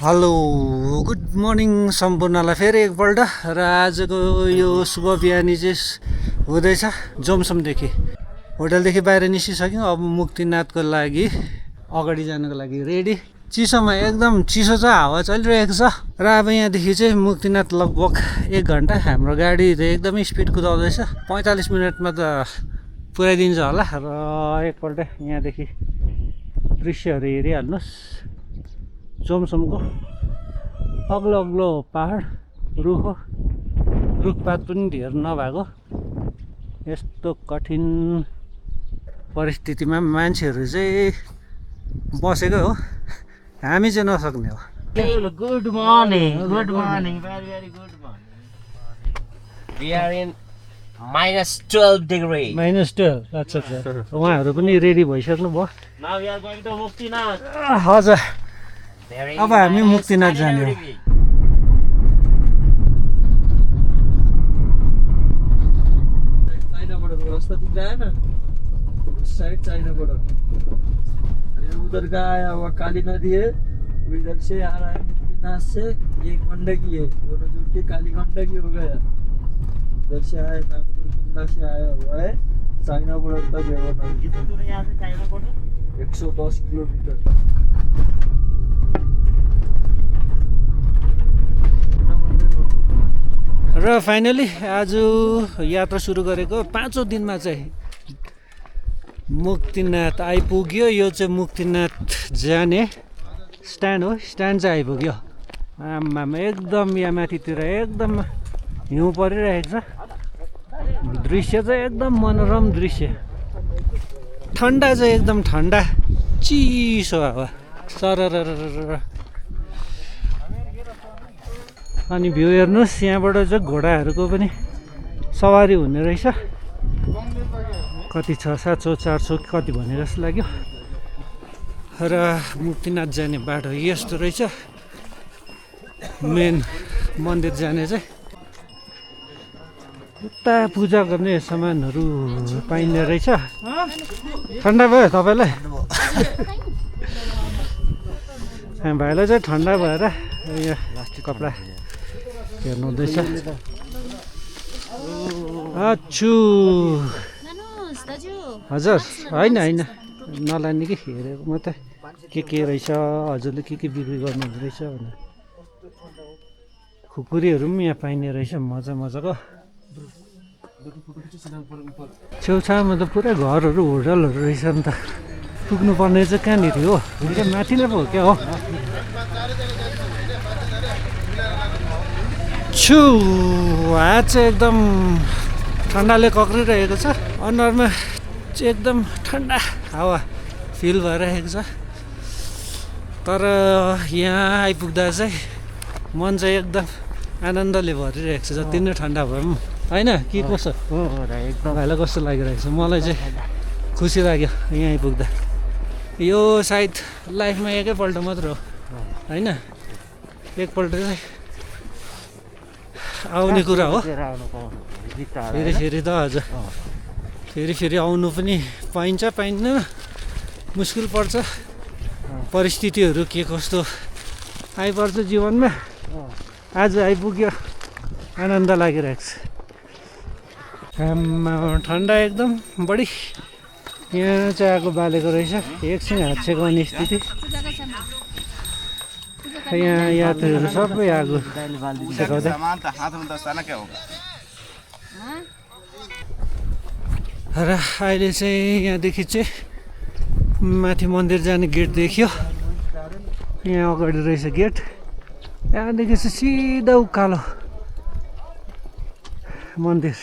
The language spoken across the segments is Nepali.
हेलो गुड मर्निङ सम्पूर्णलाई फेरि एकपल्ट र आजको यो शुभ बिहानी चाहिँ हुँदैछ जोमसमदेखि होटलदेखि बाहिर निस्किसक्यौँ। अब मुक्तिनाथको लागि अगाडि जानको लागि रेडी। चिसोमा एकदम चिसो छ, हावा चलिरहेको छ र अब यहाँदेखि चाहिँ मुक्तिनाथ लगभग 1 घन्टा। हाम्रो गाडी एकदमै स्पिड कुदाउँदैछ, 45 मिनटमा त पुऱ्याइदिन्छ होला। र एकपल्ट यहाँदेखि दृश्यहरू हेरिहाल्नुहोस्। जोमसमको अग्लो अग्लो पहाड, रुखपात पनि धेर नभएको यस्तो कठिन परिस्थितिमा मान्छेहरू चाहिँ बसेको हो, हामी चाहिँ नसक्ने हो। Good morning, very very good morning. We are in -12 degree. -12, अच्छा अच्छा। उहाँहरू पनि रेडी भइसक्नु भयो। Now we are going to Muktinath. हजुर, अब हामी मुक्तिनाथ जाने हो। चाइना बॉर्डर रास्ता दिख रहा है ना, उस साइड चाइना बॉर्डर। उधर का आया हुआ काली नदी है, वो इधर से आ रहा है मुक्तिनाथ से। ये गंडकी है, दोनों जुड़ के काली गंडकी हो गया। इधर से आया नागपुर कुंडा से आया हुआ है, चाइना बॉर्डर तक है वो नदी। कितनी दूर है यहाँ से चाइना बॉर्डर? 110 किलोमीटर। र फाइनली आज यात्रा सुरु गरेको 5औं दिनमा चाहिँ मुक्तिनाथ आइपुग्यो। यो चाहिँ मुक्तिनाथ जाने स्ट्यान्ड हो, स्ट्यान्ड चाहिँ आइपुग्यो। आमामा एकदम यहाँ माथितिर एकदम हिउँ परिरहेको छ। दृश्य चाहिँ एकदम मनोरम दृश्य, ठन्डा चाहिँ एकदम ठन्डा, चिसो हावा सरर। अनि भ्यू हेर्नुहोस्, यहाँबाट चाहिँ घोडाहरूको पनि सवारी हुने रहेछ। कति 600-700 400 कति भने जस्तो लाग्यो। र मुक्तिनाथ जाने बाटो यस्तो रहेछ। मेन मन्दिर जाने चाहिँ उता पूजा गर्ने सामानहरू पाइने रहेछ। ठन्डा भयो तपाईँलाई? भाइलाई चाहिँ ठन्डा भएर यहाँ कपडा हेर्नु हुँदैछ। अच्छु हजुर, होइन नलाने कि हेरेको म त के रहेछ, हजुरले के बिक्री गर्नुहुँदो रहेछ भनेर। खुकुरीहरू पनि यहाँ पाइने रहेछ मजाको। छेउछाउमा त पुरा घरहरू होटलहरू रहेछ नि त। पुग्नु पर्ने चाहिँ कहाँनिर हो? माथि नै पो हो क्या हो? हात चाहिँ एकदम ठन्डाले कक्रिरहेको छ। अनुहारमा चाहिँ एकदम ठन्डा हावा फिल भइरहेको छ। तर यहाँ आइपुग्दा चाहिँ मन चाहिँ एकदम आनन्दले भरिरहेको छ, जति नै ठन्डा भए पनि होइन। के कसो भाइलाई कस्तो लागिरहेको छ? मलाई चाहिँ खुसी लाग्यो यहाँ आइपुग्दा। यो सायद लाइफमा एकैपल्ट मात्र हो होइन, एकपल्ट चाहिँ आउने कुरा हो। फेरि त हजुर, फेरि आउनु पनि पाइन्न, मुस्किल पर्छ। परिस्थितिहरू के कस्तो आइपर्छ जीवनमा। आज आइपुग्यो, आनन्द लागिरहेको छ। ठन्डा एकदम बढी। यहाँ चाहिँ आगो बालेको रहेछ, एकछिन हात सेकाउने स्थिति। यहाँ यात्रीहरू सबै आगो सेकाउँदै। र अहिले चाहिँ यहाँदेखि चाहिँ माथि मन्दिर जाने गेट देखियो। यहाँ अगाडि रहेछ गेट। यहाँदेखि चाहिँ सिधा उकालो मन्दिर।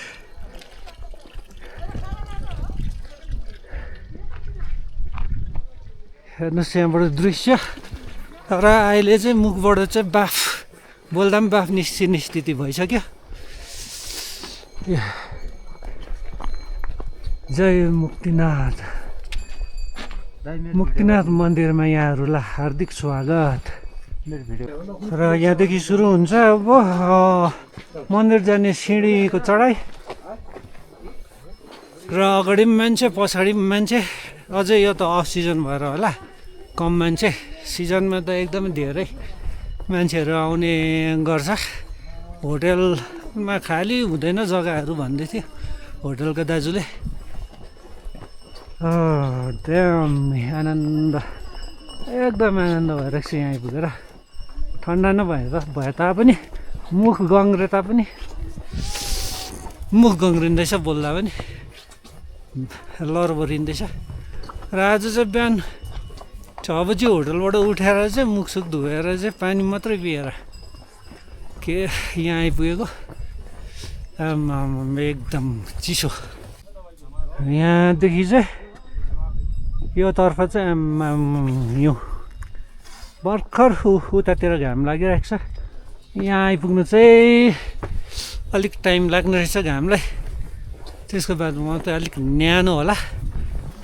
हेर्नुहोस् यहाँबाट दृश्य। र अहिले चाहिँ मुखबाट चाहिँ बाफ बोल्दा पनि बाफ निस्किने स्थिति भइसक्यो। जय मुक्तिनाथ। मुक्तिनाथ मन्दिरमा यहाँहरूलाई हार्दिक स्वागत। र यहाँदेखि सुरु हुन्छ अब मन्दिर जाने सिँढीको चढाइ। र अगाडि पनि मान्छे, पछाडि पनि मान्छे। अझै यो त अफ सिजन भएर होला कम मान्छे, सिजनमा त एकदमै धेरै मान्छेहरू आउने गर्छ। होटेलमा खाली हुँदैन जग्गाहरू भन्दै थियो होटेलको दाजुले। दामी आनन्द, एकदम आनन्द भइरहेको छ यहाँ आइपुगेर। ठन्डा भए तापनि मुख गङ्ग्रिँदैछ, बोल्दा पनि लरबरिँदैछ। र आज चाहिँ बिहान 6 बजी होटलबाट उठेर चाहिँ मुखसुख धोएर चाहिँ पानी मात्रै पिएर के यहाँ आइपुगेको। एकदम चिसो। यहाँदेखि चाहिँ यो तर्फ चाहिँ यो भर्खर उतातिर घाम लागिरहेको छ। यहाँ आइपुग्नु चाहिँ अलिक टाइम लाग्ने रहेछ घामलाई। त्यसको बाद म त अलिक न्यानो होला,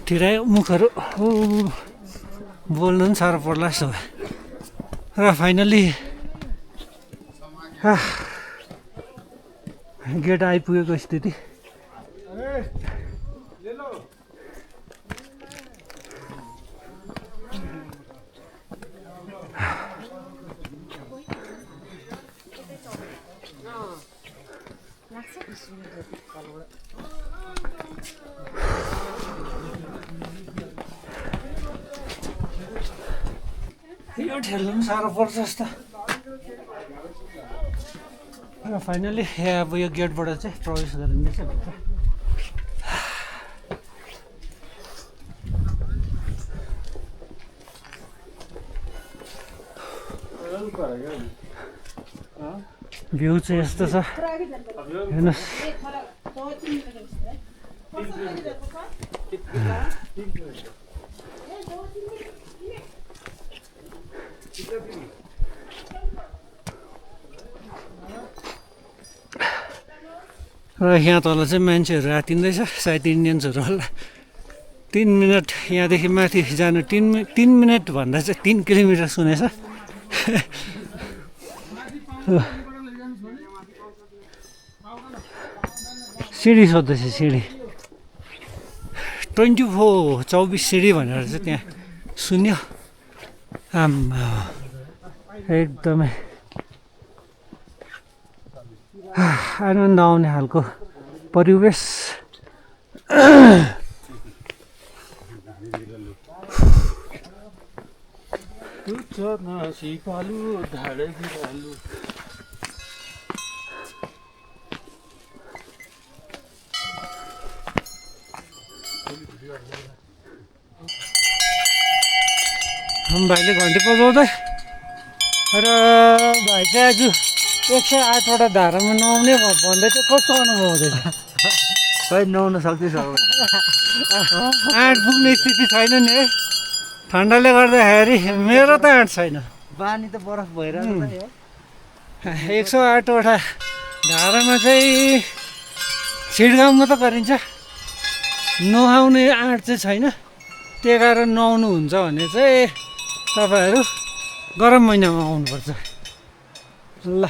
ठिरायो मुखहरू बोल्नु पनि साह्रो पर्ला जस्तो भयो। र फाइनली गेट आइपुगेको स्थिति। यो ठेल्नु पनि साह्रो पर्छ जस्तो। र फाइनली अब यो गेटबाट चाहिँ प्रवेश गरिँदैछ भित्र। भ्यू चाहिँ यस्तो छ हेर्नुहोस्। र यहाँ तल चाहिँ मान्छेहरू आतिँदैछ, सायद इन्डियन्सहरू होला। 3 मिनट यहाँदेखि माथि जानु 3 मिनट भन्दा चाहिँ 3 किलोमिटर सुनेछ। सिडी सोध्दैछ, सिडी 24 सिडी भनेर चाहिँ त्यहाँ सुन्यो। एकदमै आनन्द आउने खालको परिवेश। भाइले घन्टी बजाउँदै र भाइ चाहिँ आज 108वटा धारामा नुहाउने भन्दै थियो। कस्तो अनुभव हुँदैछ? खै नुहाउन सक्दैछ। 8 पुग्ने स्थिति छैन नि है, ठन्डाले गर्दाखेरि। मेरो त 8 छैन, बानी त बरफ भइरहेको छ। 108वटा धारामा चाहिँ छिडगाउँमा त गरिन्छ, नुहाउने 8 चाहिँ छैन। त्यही कारण नुहाउनु हुन्छ भने चाहिँ तपाईँहरू गरम महिनामा आउनुपर्छ। ल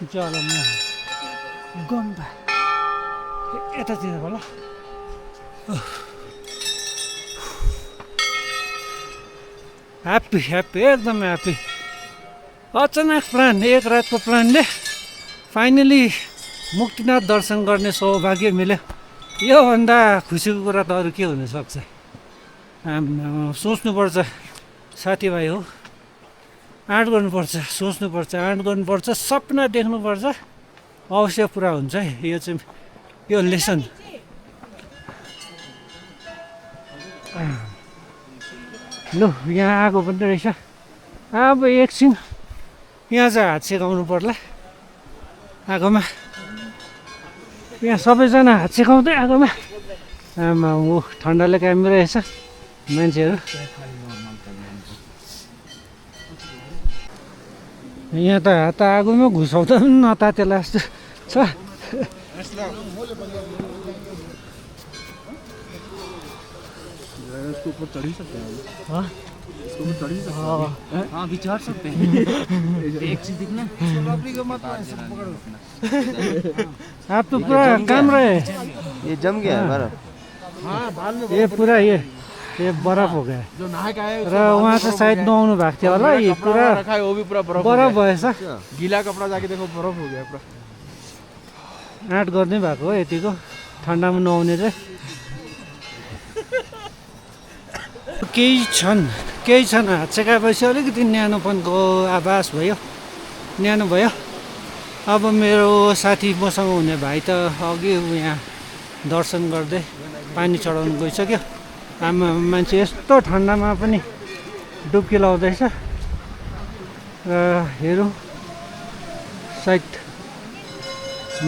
चलो म गम्बा यतातिर होला। ह्याप्पी एकदम ह्याप्पी। अचानक प्लान, एक रातको प्लानले फाइनली मुक्तिनाथ दर्शन गर्ने सौभाग्य मिल्यो। योभन्दा खुसीको कुरा त अरू के हुनसक्छ? सोच्नुपर्छ साथीभाइ हो, आँट गर्नुपर्छ, सोच्नुपर्छ, आँट गर्नुपर्छ, सपना देख्नुपर्छ, अवश्य पुरा हुन्छ है। यो चाहिँ यो लेसन। लु यहाँ आएको पनि रहेछ। अब एकछिन यहाँ चाहिँ हात सेकाउनु पर्ला आगोमा। यहाँ सबैजना हात सेकाउँदै आगोमा। आमा ऊ ठन्डाले कामिरहेछ मान्छेहरू। यहाँ त हात आगोमा घुसाउँदा पनि नतातेला जस्तो छ। इसके ऊपर चढ़ ही सकते हैं हाँ इसके ऊपर चढ़ ही सकते हैं हाँ भी चढ़ सकते हैं एक चीज दिखना आप तो पूरा काम रहे ये जम गया है बर्फ ये पूरा ये बरफ हो गया जो नहा के आए र उहाँ चाहिँ सायद नुहाउनु भएको थियो होला यो पुरा रखा है वो भी पूरा बर्फ बरफ भएछ गीला कपड़ा जाके देखो बर्फ हो गया पूरा आँट गर्नै भएको हो यतिको ठन्डामा नुहाउने चाहिँ केही छन् हात चेकाएपछि अलिकति न्यानोपनको आभास भयो न्यानो भयो अब मेरो साथी मसँग हुने भाइ त अघि यहाँ दर्शन गर्दै पानी चढाउनु गइसक्यो आमा मान्छे यस्तो ठन्डामा पनि डुब्की लाउँदैछ र हेरौँ साइड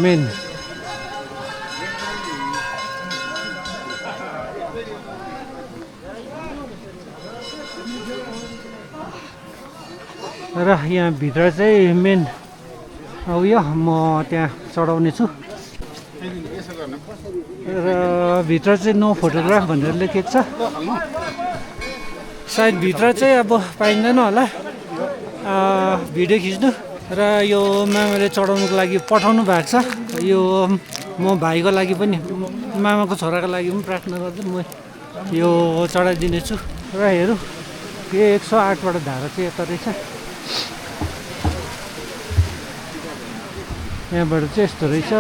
मेन र यहाँ भित्र चाहिँ मेन उयो म त्यहाँ चढाउने छु र भित्र चाहिँ नो फोटोग्राफ भनेर लेखेको छ सायद भित्र चाहिँ अब पाइँदैन होला भिडियो खिच्नु र यो मामाले चढाउनुको लागि पठाउनु भएको छ यो म भाइको लागि पनि मामाको छोराको लागि पनि प्रार्थना गर्दै म यो चढाइदिनेछु र हेरौँ यो 108 बाट धारा चाहिँ यता रहेछ यहाँबाट चाहिँ यस्तो रहेछ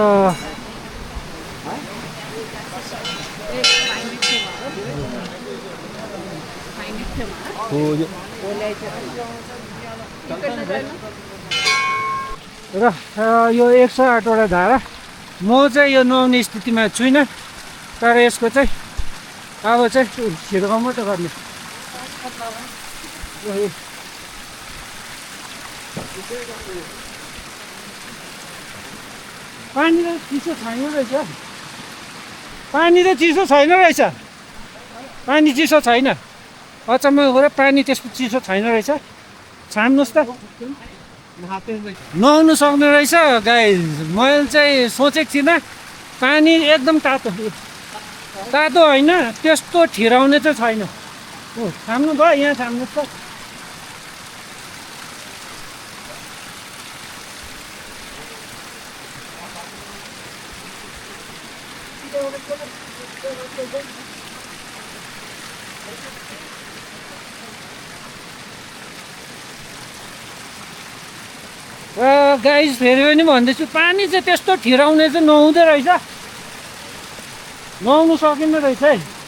र यो 108 वटा धारा म चाहिँ यो नुहाउने स्थितिमा छुइनँ तर यसको चाहिँ अब चाहिँ छिर्काउ मात्रै गर्ने पानी त चिसो छैन रहेछ पानी त चिसो छैन रहेछ पानी चिसो छैन अचम्म कुरा पानी त्यसको चिसो छैन रहेछ छाम्नुहोस् त नुहाउनु सक्ने रहेछ गाइस मैले चाहिँ सोचेको थिइनँ पानी एकदम तातो तातो होइन त्यस्तो ठिराउने चाहिँ छैन छाम्नु भयो यहाँ छाम्नुहोस् त गाइस फेरि पनि भन्दैछु पानी चाहिँ त्यस्तो ठिराउने चाहिँ नहुँदो रहेछ नुहाउनु सकिँदो रहेछ है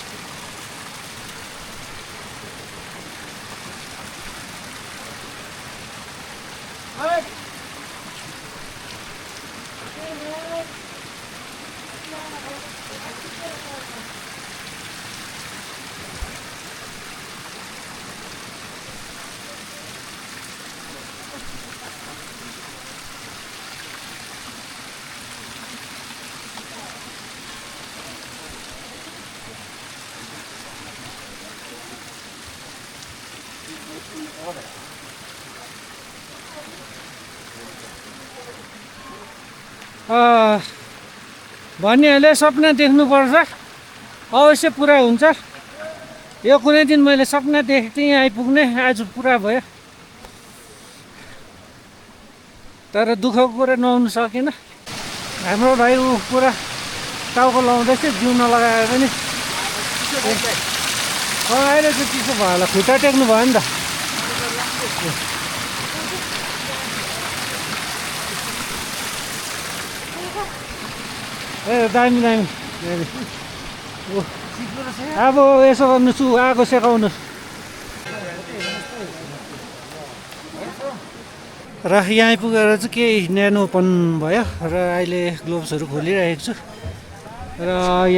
भन्नेहरूले सपना देख्नुपर्छ अवश्य पुरा हुन्छ यो कुनै दिन मैले सपना देखेको थिएँ यहाँ आइपुग्ने आज पुरा भयो तर दुःखको कुरा नहुन सकेन हाम्रो भाइ ऊ पुरा टाउको लाउँदैछ जिउ नलगाएर पनि अहिले चाहिँ चिसो भयो होला खुट्टा टेक्नु भयो नि त ए दामी दामी अब यसो गर्नु छु आगो सेकाउनु र यहाँ आइपुगेर चाहिँ केही न्यानोपन भयो र अहिले ग्लोभ्सहरू खोलिरहेको छु र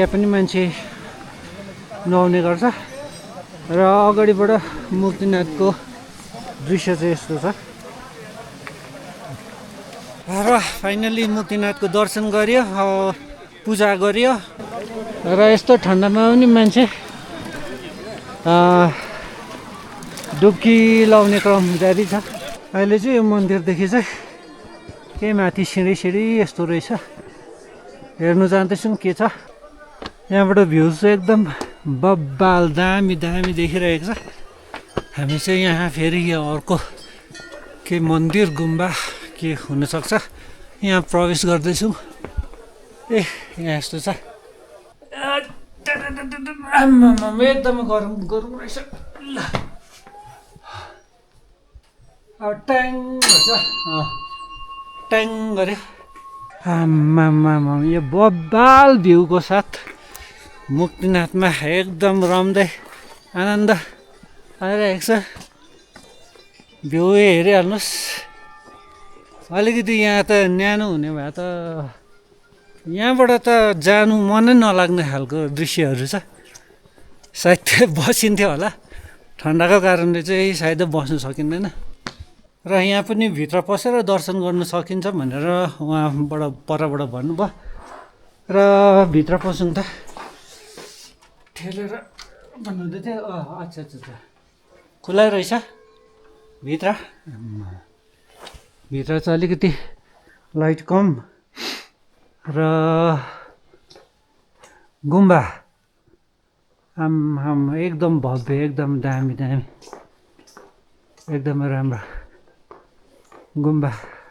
यहाँ पनि मान्छे नुहाउने गर्छ र अगाडिबाट मुक्तिनाथको दृश्य चाहिँ यस्तो छ र फाइनली मुक्तिनाथको दर्शन गरियो पूजा गरियो र यस्तो ठन्डामा पनि मान्छे डुब्की लाउने क्रम जारी छ अहिले चाहिँ यो मन्दिरदेखि चाहिँ केही माथि सिँढी यस्तो रहेछ हेर्नु जाँदैछौँ के छ यहाँबाट भ्यू चाहिँ एकदम बब्बाल दामी दामी देखिरहेको छ। हामी चाहिँ यहाँ फेरि यो अर्को के मन्दिर गुम्बा के हुनसक्छ यहाँ प्रवेश गर्दैछौँ। ए यहाँ यस्तो छ एकदमै गरम गरम रहेछ। ल अब ट्याङ भन्छ ट्याङ गऱ्यो। आम्मामा यो बब्बाल भ्यूको साथ मुक्तिनाथमा एकदम रम्दै आनन्द आइरहेको छ। भ्यू हेरिहाल्नुहोस्। अलिकति यहाँ त न्यानो हुने भए त यहाँबाट त जानु मनै नलाग्ने खालको दृश्यहरू छ। सायद बसिन्थ्यो होला, ठन्डाको कारणले चाहिँ सायद बस्नु सकिँदैन। र यहाँ पनि भित्र पसेर दर्शन गर्न सकिन्छ भनेर उहाँबाट परबाट भन्नुभयो र भित्र पसौँ त ठेलेर भन्नुहुँदै थियो। अच्छा अच्छा अच्छा खुलै रहेछ भित्र। भित्र चाहिँ अलिकति लाइट कम र गुम्बा आम एकदम भव्य एकदम दामी दामी एकदमै राम्रो गुम्बा।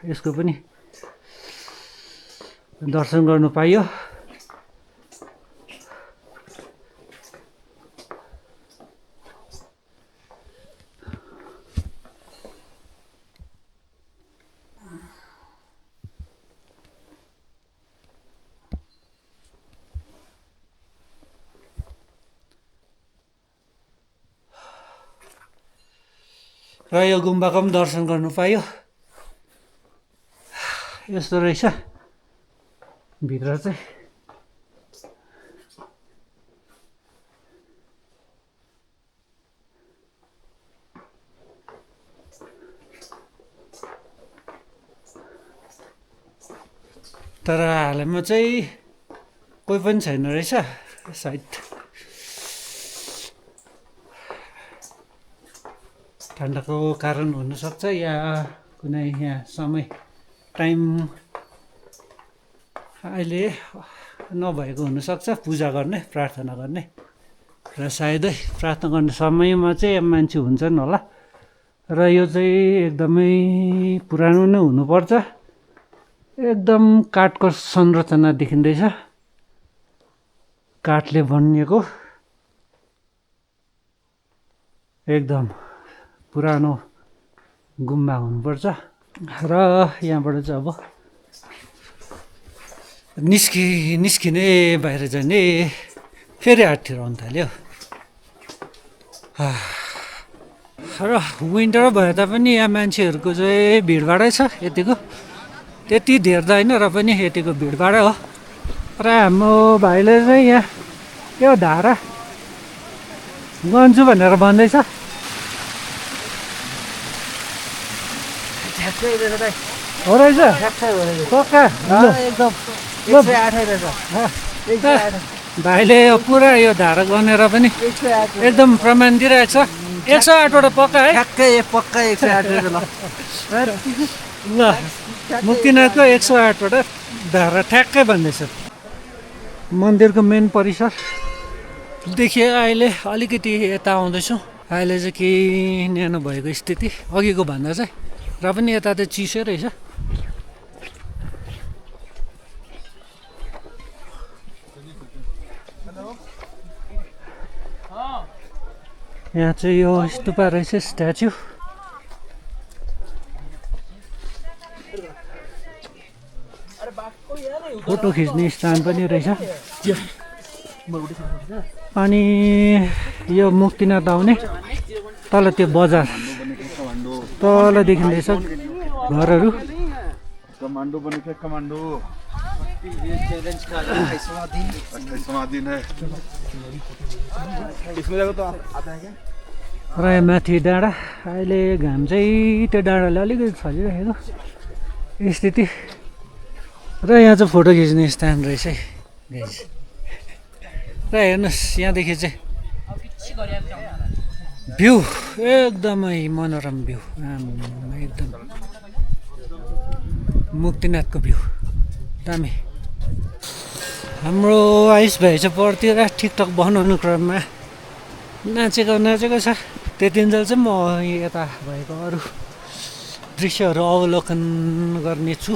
यसको पनि दर्शन गर्नु पाइयो। र यो गुम्बाको पनि दर्शन गर्नु पाइयो। यस्तो रहेछ भित्र चाहिँ। तर हालैमा चाहिँ कोही पनि छैन रहेछ सायद। ठन्डाको कारण हुनसक्छ या कुनै यहाँ समय टाइम अहिले नभएको हुनसक्छ पूजा गर्ने प्रार्थना गर्ने। र सायदै प्रार्थना गर्ने समयमा चाहिँ मान्छे हुन्छन् होला। र यो चाहिँ एकदमै पुरानो नै हुनुपर्छ। एकदम काठको संरचना देखिँदैछ, काठले बनिएको एकदम पुरानो गुम्बा हुनुपर्छ। र यहाँबाट चाहिँ अब निस्किने बाहिर जाने फेरि हाततिर आउनु थाल्यो। र विन्टर भए तापनि यहाँ मान्छेहरूको चाहिँ भिडभाडै छ यतिको, त्यति धेर त होइन र पनि यतिको भिडभाडै हो। र हाम्रो भाइले चाहिँ यहाँ यो धारा गन्छु भनेर भन्दैछ। हो रहेछ पक्का एकदम 108 रहेछ। भाइले यो पुरा यो धारा गनेर पनि एकदम प्रमाण दिइरहेको छ। 108 वटा पक्का है? ठ्याक्कै पक्का 108 रहेछ। ल मुक्तिनाथको 108 वटा धारा ठ्याक्कै भन्दैछ। मन्दिरको मेन परिसर देखिए अहिले अलिकति यता आउँदैछौँ। अहिले चाहिँ केही न्यानो भएको स्थिति अघिको भन्दा चाहिँ, र पनि यता त चिसै रहेछ। यहाँ चाहिँ यो स्तुपा रहेछ, स्ट्याचु। फोटो खिच्ने स्थान पनि रहेछ। अनि यो मुक्तिनाथ आउने तल त्यो बजार तल देखिँदैछ घरहरू। कमांडो बने थे कमांडो। ये चैलेंज का 28वां दिन है। इसमें देखो तो आता है क्या? र यहाँ माथि डाँडा, अहिले घाम चाहिँ त्यो डाँडाले अलिकति छलिरहेको स्थिति। र यहाँ चाहिँ फोटो खिच्ने स्थान रहेछ है गाइस। र हेर्नुहोस् यहाँदेखि चाहिँ भ्यू एकदमै मनोरम भ्यू, एकदम मुक्तिनाथको भ्यू दामी। हाम्रो आयुष भाइ चाहिँ परतिर टिकटक बनाउनु क्रममा नाचेको छ। त्यतिन्जेल चाहिँ म यता भएको अरू दृश्यहरू अवलोकन गर्नेछु।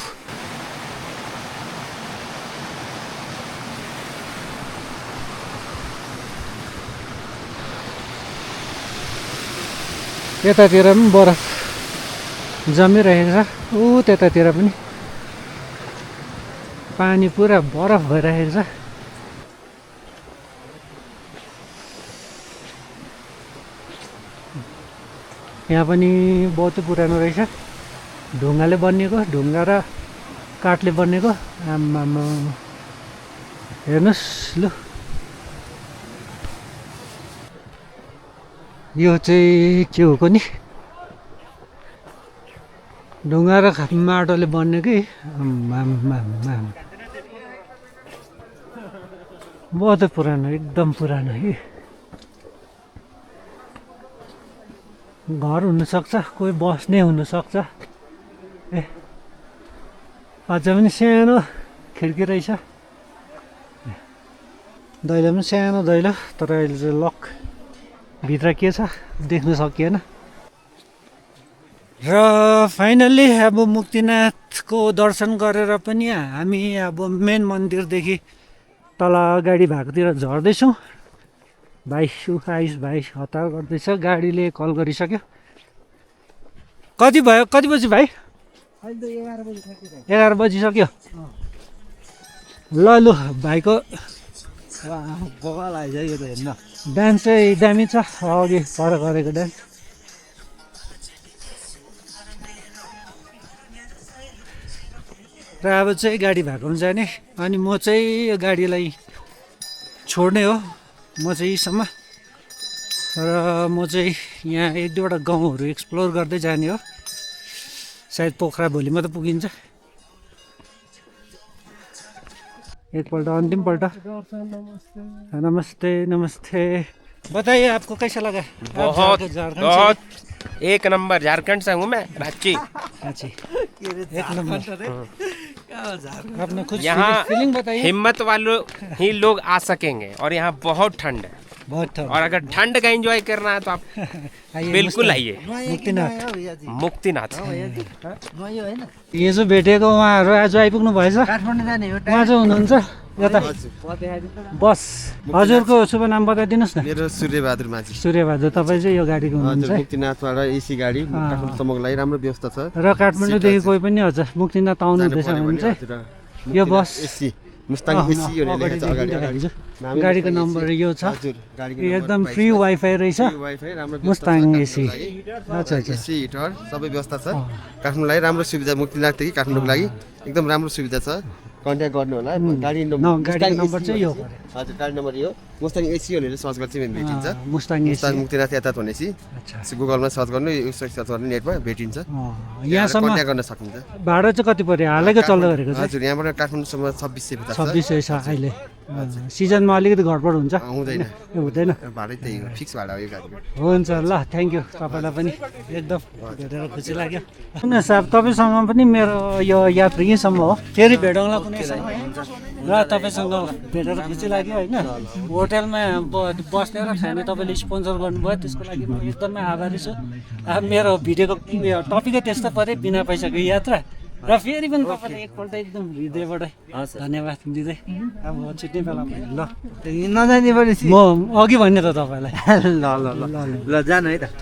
यतातिर पनि बरफ जमिरहेको छ। त्यतातिर पनि पानी पुरा बरफ भइरहेको छ। यहाँ पनि बहुत पुरानो रहेछ। ढुङ्गाले बनिएको, ढुङ्गा र काठले बनिएको। आम्मामा हेर्नुहोस् लु, यो चाहिँ के हो नि, ढुङ्गा र माटोले बनिएकै। बहुत पुरानो, एकदम पुरानो है। घर हुनसक्छ, कोही बस्ने हुनसक्छ। अझ पनि सानो खिड्की रहेछ। दैलो पनि सानो दैलो, तर अहिले चाहिँ लक, भित्र के छ देख्न सकिएन। र फाइनल्ली अब मुक्तिनाथको दर्शन गरेर पनि हामी अब मेन मन्दिरदेखि तल गाडी भएकोतिर झर्दैछौँ। भाइ आयुष भाइ हतार गर्दैछ, गाडीले कल गरिसक्यो। कति भयो, कति बजी भाइ? 11 बजिसक्यो। ल लु, भाइको डान्स चाहिँ दामी छ, अघि पर गरेको डान्स। र अब चाहिँ गाडी भएकोमा जाने, अनि म चाहिँ गाडीलाई छोड्ने हो। म चाहिँ यीसम्म, र म चाहिँ यहाँ 1-2वटा गाउँहरू एक्सप्लोर गर्दै जाने हो। सायद पोखरा भोलि मात्रै पुगिन्छ। एकपल्ट अन्तिमपल्ट नमस्ते नमस्ते। बताइए आपको कैसा लगा? बहुत एक नंबर। झारखंड से हूँ मैं, रांची। अच्छा, एक नंबर। आपने खुद यहाँ फीलिंग बताइए। हिम्मत वालों ही लोग आ सकेंगे, और यहाँ बहुत ठंड है। बहुत ठंड। और अगर ठंड का एंजॉय करना है तो आप बिल्कुल आइए मुक्तिनाथ। मुक्तिनाथ। यो जो भेटेको उहाँहरू आज आइपुग्नु भएछ। काठमाडौँ जाने हो। उहाँ चाहिँ हुनुहुन्छ यता बस। हजुरको शुभ नाम बताइदिनुहोस् न। मेरो सूर्यबहादुर माझी। सूर्यबहादुर, तपाईँ चाहिँ यो गाडीको हुनुहुन्छ है? मुक्तिनाथबाट एसी गाडी काठमाडौँसम्मको लागि राम्रो व्यवस्था छ। र काठमाडौँदेखि कोही पनि हजुर मुक्तिनाथ आउनु हुँदैछ भने चाहिँ यो बस एसी मुस्ताङ एसी भनेर लेखेको छ अगाडि। गाडीको नम्बर यो छ। हजुर, गाडीको एकदम फ्री वाइफाई रहेछ। वाइफाई राम्रो मुस्ताङ एसी। अच्छा अच्छा। एसी हिटर सबै व्यवस्था छ। काठमाडौँ लागि राम्रो सुविधा, मुक्तिनाथदेखि काठमाडौँको लागि एकदम राम्रो सुविधा छ। कन्ट्याक्ट गर्नु होला। गाडी नम्बर चाहिँ यो। हजुर, गाडी नम्बर यो मुस्ताङ एसी भनेर सर्च गर्छ भने भेटिन्छ। मुस्ताङ एसी मुक्तिनाथ यातायात भनेपछि गुगलमा सर्च गर्नु, सर्च गर्नु, नेटमा भेटिन्छ। यहाँसम्म कन्ट्याक्ट गर्न सकिन्छ। भाडा चाहिँ कति पर्यो? हालैको चल्दै गरेको छ। हजुर, यहाँबाट काठमाडौँसम्म 2600 छ। 2600 छ अहिले। सिजनमा अलिकति घटबड हुन्छ? हुँदैन, हुँदैन। भाडै त्यही हो, फिक्स भाडा हो यो गाडीको। हुन्छ ल, थ्याङ्क यू। तपाईँलाई पनि एकदम भेटेर खुसी लाग्यो। सुन्नुहोस् अब, तपाईँसँग पनि मेरो यो यात्रा यहीँसम्म हो। फेरि भेटौँला कुनै समय। र तपाईँसँग भेटेर खुसी लाग्यो होइन। होटेलमा बस्ने र खाने तपाईँले स्पोन्सर गर्नुभयो, त्यसको लागि म एकदमै आभारी छु। अब मेरो भिडियोको टपिकै त्यस्तो पऱ्यो, बिना पैसाको यात्रा। र फेरि पनि तपाईँलाई एकपल्ट एकदम हृदयबाट धन्यवाद दिँदै अब छिट्नै बेला ल नजाने पनि म अघि भन्ने त तपाईँलाई। ल ल ल ल जानु है त।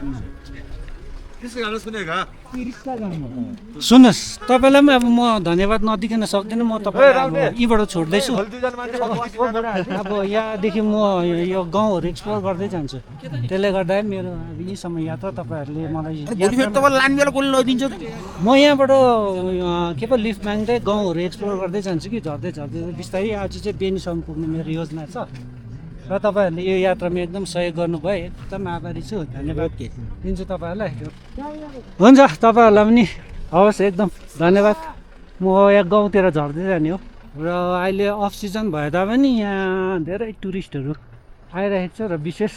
सुन्नुहोस्, तपाईँलाई पनि अब म धन्यवाद नदिकन सक्दिनँ। म तपाईँलाई यहीँबाट छोड्दैछु। अब यहाँदेखि म यो गाउँहरू एक्सप्लोर गर्दै जान्छु। त्यसले गर्दा मेरो अब यहीँसम्म यात्रा तपाईँहरूले मलाई म यहाँबाट के पो लिफ्ट माग्दै गाउँहरू एक्सप्लोर गर्दै जान्छु कि झर्दै झर्दै बिस्तारै। आज चाहिँ बेनीसम्म पुग्ने मेरो योजना छ। र तपाईँहरूले यो यात्रामा एकदम सहयोग गर्नुभयो, एकदम आभारी छु। धन्यवाद दिन्छु तपाईँहरूलाई। हुन्छ, तपाईँहरूलाई पनि हवस्, एकदम धन्यवाद। म यहाँ गाउँतिर झर्दै जाने हो। र अहिले अफ सिजन भए तापनि यहाँ धेरै टुरिस्टहरू आइरहेको छ, र विशेष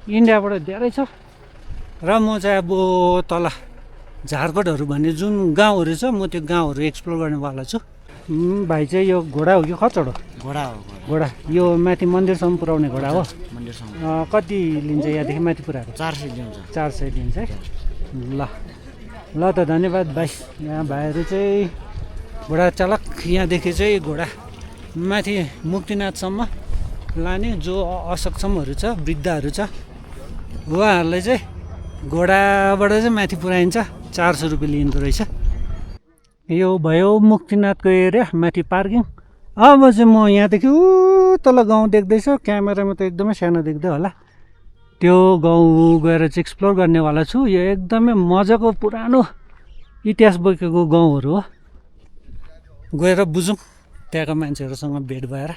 इन्डियाबाट धेरै छ। र म चाहिँ अब तल झारखण्डहरू भन्ने जुन गाउँहरू छ, म त्यो गाउँहरू एक्सप्लोर गर्नेवाला छु। भाइ चाहिँ यो घोडा हो कि खच्चड हो? घोडा हो घोडा। यो माथि मन्दिरसम्म पुऱ्याउने घोडा हो? मन्दिरसम्म कति लिन्छ यहाँदेखि माथि पुऱ्याएको? 400 दिन्छ 400 लिन्छ है। ल ल त धन्यवाद भाइ। यहाँ भाइहरू चाहिँ घोडा चालक, यहाँदेखि चाहिँ घोडा माथि मुक्तिनाथसम्म लाने जो असक्षमहरू छ, वृद्धहरू छ, उहाँहरूलाई चाहिँ घोडाबाट चाहिँ माथि पुऱ्याइन्छ। 400 रुपियाँ लिँदो रहेछ। यो भयो मुक्तिनाथको एरिया, माथि पार्किङ। अब चाहिँ म यहाँदेखि तल गाउँ देख्दैछु, क्यामेरामा त एकदमै सानो देख्दै होला। त्यो गाउँ गएर चाहिँ एक्सप्लोर गर्नेवाला छु। यो एकदमै मजाको पुरानो इतिहास बोकेको गाउँहरू हो। गएर बुझौँ त्यहाँको मान्छेहरूसँग भेट भएर।